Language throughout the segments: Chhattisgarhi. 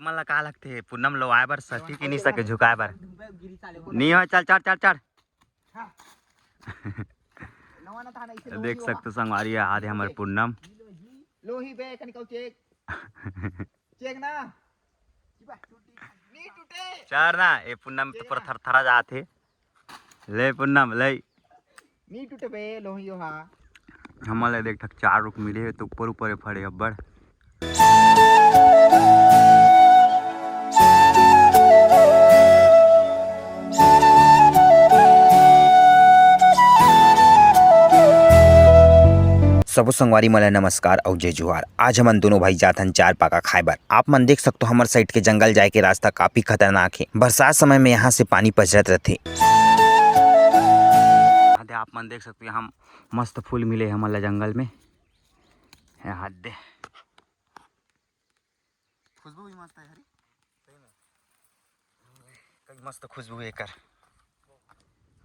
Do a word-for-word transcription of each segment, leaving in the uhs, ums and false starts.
मन ला का लगथे पूनम लोआए बर, सके कि नहीं सके झुकाए बर? नहीं हो, चल, चढ़, चढ़, चढ़। देख सकते हो संगवारी, ये हमारे पूनम। लोही बे, कनिका चेक। चेक ना। नहीं टूटे। चढ़ ना, ये पूनम तो पूरा थरथरा जात हे। ले पूनम, ले। नहीं टूटे बे, लोहियो हा। हमन ला देख ठक चार रुख मिले हे, तो ऊपर ऊपर हे फड़े अब्बड़। सबो संगवारी मन ला नमस्कार अउ जय जोहार। आज हमन दोनों भाई जाथन चार पाका खाए बर। आप मन देख सकते हो, हमर side के जंगल जाए के रास्ता काफी खतरनाक हे। बरसात समय में यहाँ से पानी पचरत रथे। आप मन देख सकते हो, यहाँ मस्त फूल मिले हमन ला जंगल में। यहाँ दे। खुशबू भी मस्त है हरी। सही में। कई मस्त खुशबू है एकर।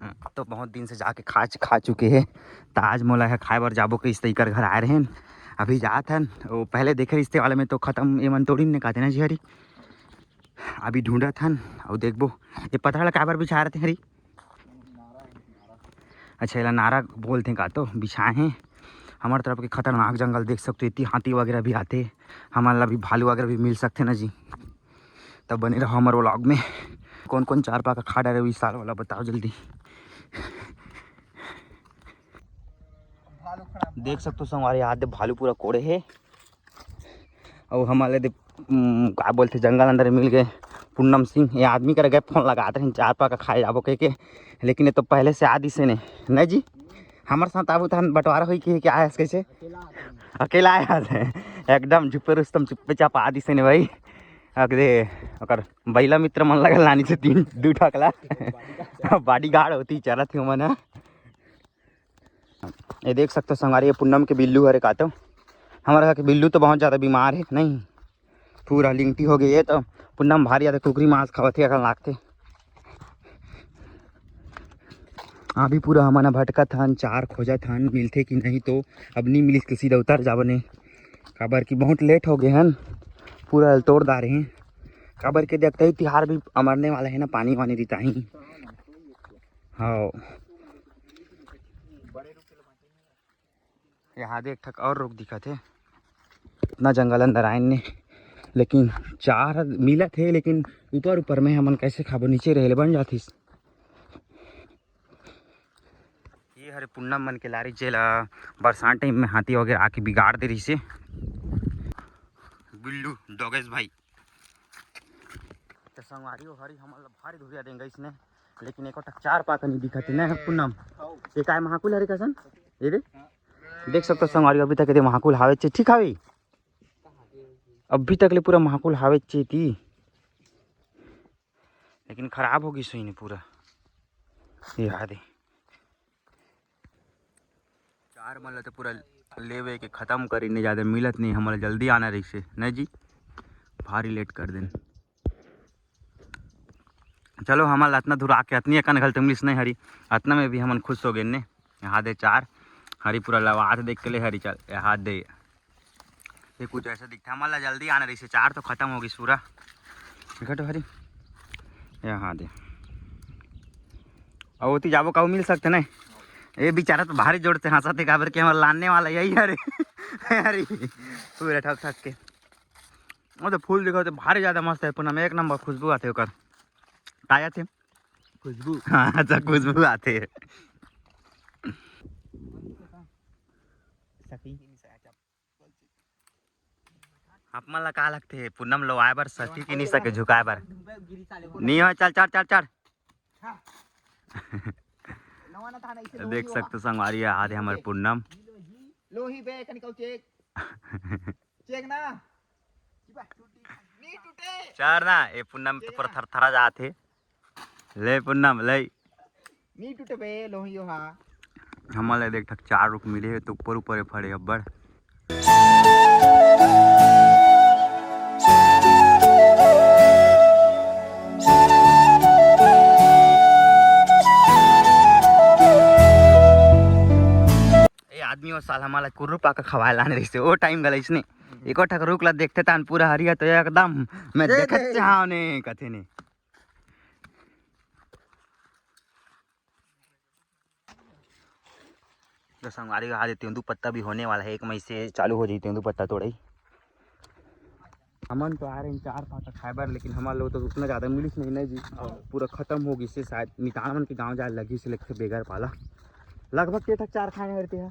हम्म, तो बहुत दिन से जाके खा, खा चुके हैं। तो आज मोला है खाए बर जाबो कइस, तो इकर घर आए रहेन। अभी जात हन। वो पहले देखे रिश्ते वाले में तो खत्म, ये मन तोड़िन ने कहते ना जी हरी। अभी ढूंढत हन, अउ देखबो। ये पथरा ला काबर बिछा रहे हरी? अच्छा, एला नारा बोलथे का, तो बिछाए हैं। हमर तरफ के खतरनाक जंगल देख सकते हो, इतनी हाथी वगैरह भी आते, हमन ला भी भालू वगैरह भी मिल सकते ना जी। तब बने रहो हमर vlog में। कौन कौन चार पाका खा डारे इस साल वाला, बताओ जल्दी। देख सकते हो संगवारी, आदे भालू पूरा कोड़े हे। अउ हमन ला दे, उम, का बोलथे, जंगल अंदर मिल गए पूनम सिंह। ये आदमी कर गए फोन लगात रहिन, चार पाका खाए जाबो कह के, लेकिन ये तो पहले से आ दिसे ने, नहीं जी? हमर साथ आबू तहन बंटवारा होई कि क्या है कैसे? अकेला आया है। एकदम झुप्पे रुस्तम चुप्पे चाप आ दिसे ने भाई। अकरे ओकर बैला मित्र मन लगल लानी से तीन दू ठकला। Bodyguard होती चरत ही मन ह। ये देख सकते हो संगवारी, ये पूनम के बिल्लू हरे का तो। हमारे घर के बिल्लू तो बहुत ज़्यादा बीमार है, नहीं पूरा लिंगटी हो गई है, तो पूनम भारी ज़्यादा कुकरी मांस खावत है, अगर लागते। अभी पूरा हमन ह भटकत हन, चार खोजत हन, मिलथे कि नहीं, तो अब नहीं मिलिस के सीधा उतर जाबो ने, काबर कि बहुत लेट हो गए हन, पूरा तोड़ डारे हैं, काबर के देखते ही तिहार भी अमरने वाला है ना, पानी वानी रिताही। हाँ। यहाँ दे एक ठक और रुख दिखत हे। इतना जंगल अंदर आयन ने, लेकिन चार मिलत हे, लेकिन ऊपर ऊपर में हमन कैसे खाबो, नीचे रहे ले बन जातिस। ये हरे पूनम मन के लारी, जेला बरसात टाइम में हाथी वगैरह आके बिगाड़ दे रहिसे। बिल्लू डोगेश भाई। तो संगवारी हो हरी हमन ला भारी धुरिया देंगे इसने, लेकिन एको ठक चार पाका नहीं दिखत हे ना पूनम। ये काय महाकुल हरे कसन? ये दे। देख सकते हो संगवारी, अभी तक ये दे महाकुल हावे चे, ठीक हावे। अभी तक ले पूरा महाकुल हावे चे ती, लेकिन खराब हो गई सुई ने पूरा। ये आ दे। चार मन ल तो पूरा लेवे के खत्म करी, नहीं ज़्यादा मिलत नहीं, हमला जल्दी आना रहिसे, नहीं जी, भारी लेट कर देन। चलो, हमन ला अतना दूर आके अतनी अकन घल तो मिलिस नहीं हरी, अतना में भी हमन खुश हो गए ने। यहाँ दे चार हरी पूरा लवात देख के ले हरी, चल यहाँ दे। ये कुछ ऐसा दिखता, हमन ला जल्दी आना रहिसे, चार तो खत्म हो गई पूरा। देखा तो हरी, यहाँ दे। अउ ओती जाबो, काऊ मिल सकते नहीं। ये बेचारा तो भारी जोर से हंसत हे, काबर के हमर लाने वाला यही हरे। अरे, पूरा ठक ठक के। वो तो फूल देखो तो भारी ज्यादा मस्त है पूनम, एक नंबर खुशबू आथे ओकर। का आथे? खुशबू। हाँ, अच्छा, खुशबू आथे। आप मन ला का लगथे, पूनम लोआए बर सके कि नहीं सके झुकाए बर? नहीं हो, चल, चढ़, चढ़, चढ़। देख सकते हो संगवारी, ये हरे हमर पूनम। लोही बे, कनिका चेक। चेक ना। चढ़ ना, ये पूनम तो पूरा थरथरा जात हे। ले पूनम, ले। नी टूटे बे, लोहियो हा। हमन ला देख ठक चार रुख मिले हे, तो ऊपर ऊपर हे फड़े अब्बड़। ए आदमी, वो साल हमन ला कुर्रू पाका खवाए लाने रहिसे, ओ टाइम गला इसने। एको ठक रुख ला देखते तान पूरा हरिया तो एकदम मैं देखे चाहव ने कथे ने। तो संगवारी, आज तेंदू पत्ता भी होने वाला है, एक मई से चालू हो जाई तेंदू पत्ता तोड़ई। हमन तो आ रहे हैं चार पाता खाए बर, लेकिन हमारे लोग तो उतना ज्यादा मिलिस नहीं ना जी, पूरा खत्म हो गई से शायद। मितान मन के गांव जाए लगी से लेके बेगर पाला। लगभग के ठक चार खाए रहते हैं।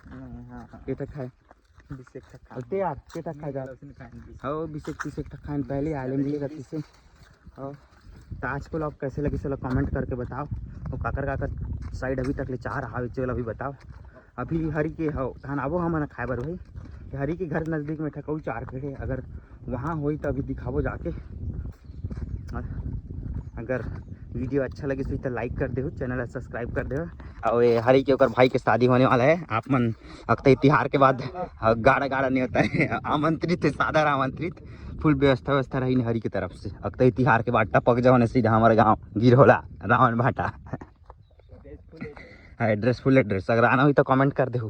हाँ, हाँ। के ठक खाए? बीस एक ठक खाए। ते यार, के ठक खाए जा? हो, बीस एक तीस एक ठक खाए पहले आले मिले रहती से। हो, तो आज को आप कैसे लगी, चलो कमेंट करके बताओ। और काकर काकर साइड अभी तक ले चार हावे चल अभी बताओ। अभी हरी के हो धान आबो हमन खाए बर भाई। हरी के घर नजदीक में ठकऊ चार के है, अगर वहाँ होई तो अभी दिखाबो जाके। अगर वीडियो अच्छा लगे तो लाइक कर देहु, चैनल सब्सक्राइब कर देहु। और ये हरी के ओकर भाई के शादी होने वाला है, आप मन अकतई तिहार के बाद गाड़ा गाड़ा नहीं होता है, आमंत्रित है, सादर आमंत्रित। फुल व्यवस्था व्यवस्था रही हरी के तरफ से। अकतई तिहार के बाद टपक जाओ ने सीधा हमारे गांव गिरहोला रावण भाटा। हाँ, एड्रेस, फुल एड्रेस अगर आना हुई तो कमेंट कर देहु।